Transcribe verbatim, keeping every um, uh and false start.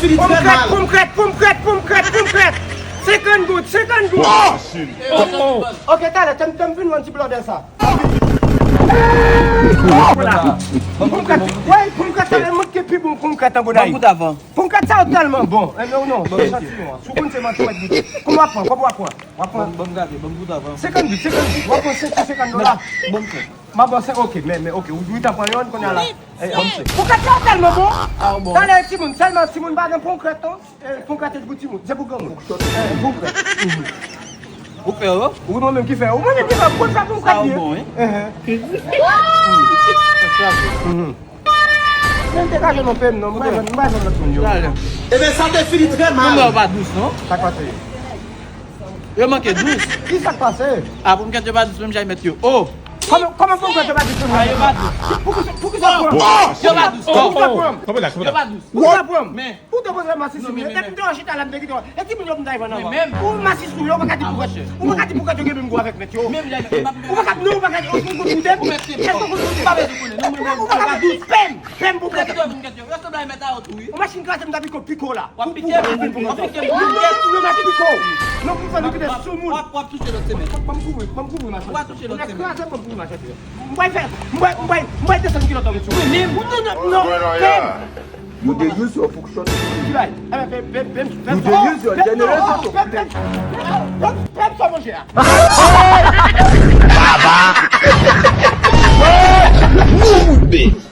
Ponmkrèt, ponmkrèt, ponmkrèt, ponmkrèt, ponmkrèt. Senkant goud, senkant goud. Ok, talè, tèm, tèm vin vann ti blòdè sa. Ponmkrèt, wè, ponmkrèt sa, e mwen ki pi bon ponmkrèt an Gonayiv. Ponmkrèt sa yo tèlman bon. Eh, non, non, non, santi non. Si w konn se manti, w ap goute. Kòman w ap pran? Kòman w ap pran? W ap pran? Ban m gade, ban m goute avan. Senkant goud, senkant goud. W ap pran senk sou senkant dola. Ban m fè. M ap ban senk, ok, men, men, ok, ou gentan pran yonn, kounye a la. Eh, ban m fè. Ponmkrèt sa yo tèlman bon. Ah, bon. Talè, timoun, sèlman timoun pa gen ponmkrèt, non. Eh, ponmkrèt se pou timoun, se pou granmoun. Eh, ponmkrèt. Ou fè yo? Wi, mwen menm ki fè. Ou mwen menm ki fè. Ou konn sa ponmkrèt ye? Sa yo bon, wi. Ehe. Mhm. Men m te ka jwenn yon pèm non, m pa jwenn, m pa jwenn lòt moun yo. Ebyen, sa te fini trè mal. Konbyen yo pa dous, non? Sa k pase? Yo manke dous. Ki sa k pase? Ah, ponmkrèt yo pa dous, menm jan yo mèt yo. Oh! Kòman, kòman ponmkrèt yo pa dous, menm jan yo mèt yo? Ah, yo pa dous. Pou ki sa, pou ki sa pran? Yo pa dous. Pou ki sa pran? Kanpe la, kanpe la. Yo pa dous. Pou ki sa pran? Men. Ou te poze masis sou mwen. Depi m te chita la, m te kite w. E timoun yo m ta vann anvan. Ou masis sou yo, ou pa ka di poukèt. Ou pa ka di poukèt yo gen menm gou avèk mèt yo. Ou pa ka, non, ou pa ka di, ou konn koute m? Èske ou konn koute m? Ou pa ka di pèm, pèm pou poukèt. Ou machin kraze m ta piko, piko la. W ap pike m, w ap pike m. Non, non, non, non, piko. Non, pou fè nou kite sou moun. W ap, w ap touche lòt semèn. Ban m kouvri, ban m kouvri machin. W ap touche lòt semèn. Ban m kouvri machin. M pral fè, m pral, m pral, m pral desann kilòt anlè sou mwen. Non, non, non, pèm. You dey use your function. Ki bay? Ebyen, pèm, pèm, pèm, pèm. You dey use your generation to play. Pèm, pèm, pèm, pèm, pèm, sa manje a. Baba. Boubé.